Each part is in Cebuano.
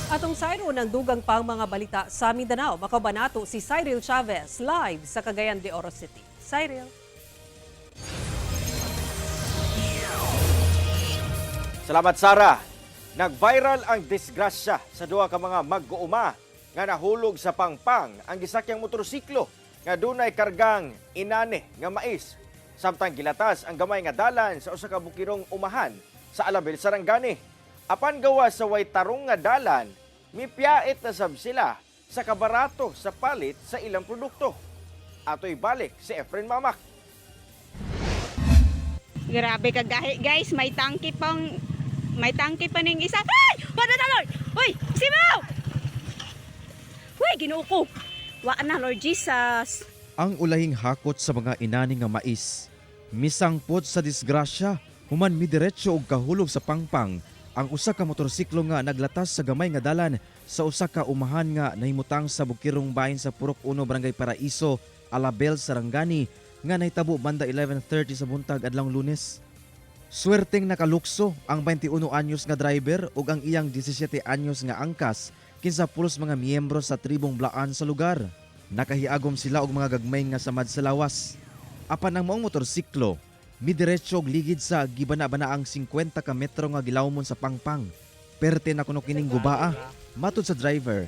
Atong sayro ng dugang pang mga balita sa Mindanao. Makauban nato si Cyril Chavez live sa Cagayan de Oro City. Cyril. Salamat, Sara. Nag-viral ang disgrasya sa duha ka mga mag-uuma nga nahulog sa pangpang ang gisakyang motorsiklo nga dunay kargang inani nga mais. Samtang gilatas ang gamay nga dalan sa usa ka bukirong umahan sa Alabel, Sarangani. Apan gawa sa way tarong nga dalan, mipiyait na sab sila sa kabarato sa palit sa ilang produkto. Atoy balik si Efren Mamak. Grabe kagahi, guys, may tangki pa ning isa. Ay! Wala na, Lord! Uy, simaw! Uy, Ginoo ko. Wa na, Lord Jesus. Ang ulahing hakot sa mga inani nga mais misangpot sa disgrasya human midiretso og kahulog sa pangpang ang usa ka motorsiklo nga naglatas sa gamay nga dalan sa usa ka umahan nga nahimutang sa Bukirong Bahin sa Purok 1, Barangay Paraiso, Alabel, Sarangani nga nahitabo banda 11:30 sa buntag adlawng Lunes. Swerteng nakalukso ang 21 anyos nga driver ug ang iyang 17 anyos nga angkas kinsa pulos mga miyembro sa tribong Blaan sa lugar. Nakahiagom sila og mga gagmay nga samad sa lawas. Apan ang maong motorsiklo, midiretso og ligid sa gibana-banaang 50 ka metro nga gilawmon sa pangpang. Perte na kuno kining gubaa. Matud sa driver,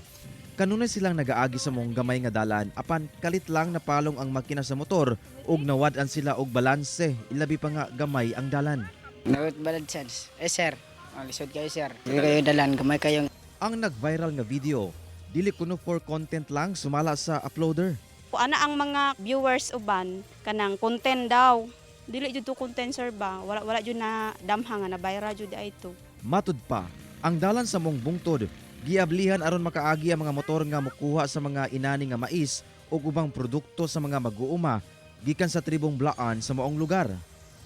kanunay silang nagaagi sa mong gamay nga dalan apan kalit lang napalong ang makina sa motor ug nawad-an sila og balanse, ilabi pa nga gamay ang dalan. Nawat balad sir. Eh sir, ang lisod kayo, sir. Hindi kayo dalan, gamay kayong Ang nag-viral nga video, dili kuno for content lang sumala sa uploader. Ana ang mga viewers uban kanang content daw. Dili jud to content, sir, ba. Wala wala jud na damha nga na viral jud ay to. Matud pa, ang dalan sa mong bungtod, giablihan aron makaagi ang mga motor nga mokuha sa mga inani nga mais ug ubang produkto sa mga mag-uuma gikan sa tribong Blaan sa maong lugar.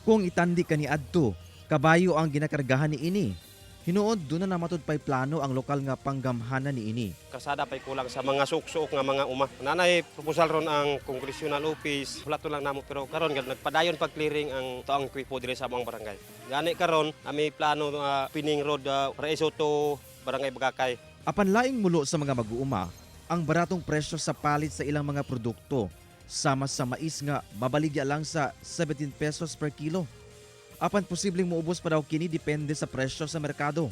Kung itandi kani adto, kabayo ang ginakargahan ni ini. Hinuod duna na matud pay plano ang lokal nga panggamhanan ni ini. Kalsada pa'y kulang sa mga suksok nga mga uma. Nanay proposal ron ang congressional office, wala to lang namo pero karon nagpadayon pag clearing ang taong kwipo diri sa among barangay. Gani karon ami plano pining road Paraiso to Barangay Bagakay. Apan laing mulo sa mga mag-uuma ang baratong presyo sa palit sa ilang mga produkto, sama sa mais nga mabaligya lang sa 17 pesos per kilo. Apan posibleng muubos pa daw kini depende sa presyo sa merkado.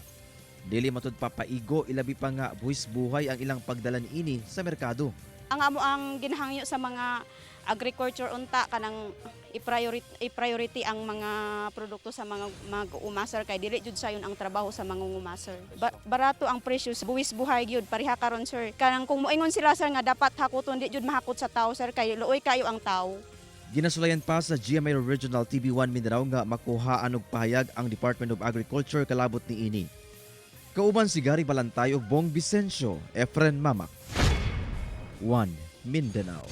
Dili matud papaigo, ilabi pa nga buwis buhay ang ilang pagdala niini sa merkado. Ang amo ang ginahangyo sa mga agriculture unta kanang i-priority ang mga produkto sa mga mag-uuma, sir, kay dili jud sayon ang trabaho sa mga unguma, sir. Barato ang presyo sa buwis buhay gyud pareha karon, sir. Kanang kung moingon sila, sir, nga dapat hakuton, di jud mahakot sa tao, sir, kay luoy kayo ang tao. Ginasulayan pa sa GMA Regional TV1 Mindanao nga makuhaan og pahayag ang Department of Agriculture kalabot niini. Kauban si Gary Balantay ug Bong Vicencio, Efren Mamak. 1 Mindanao.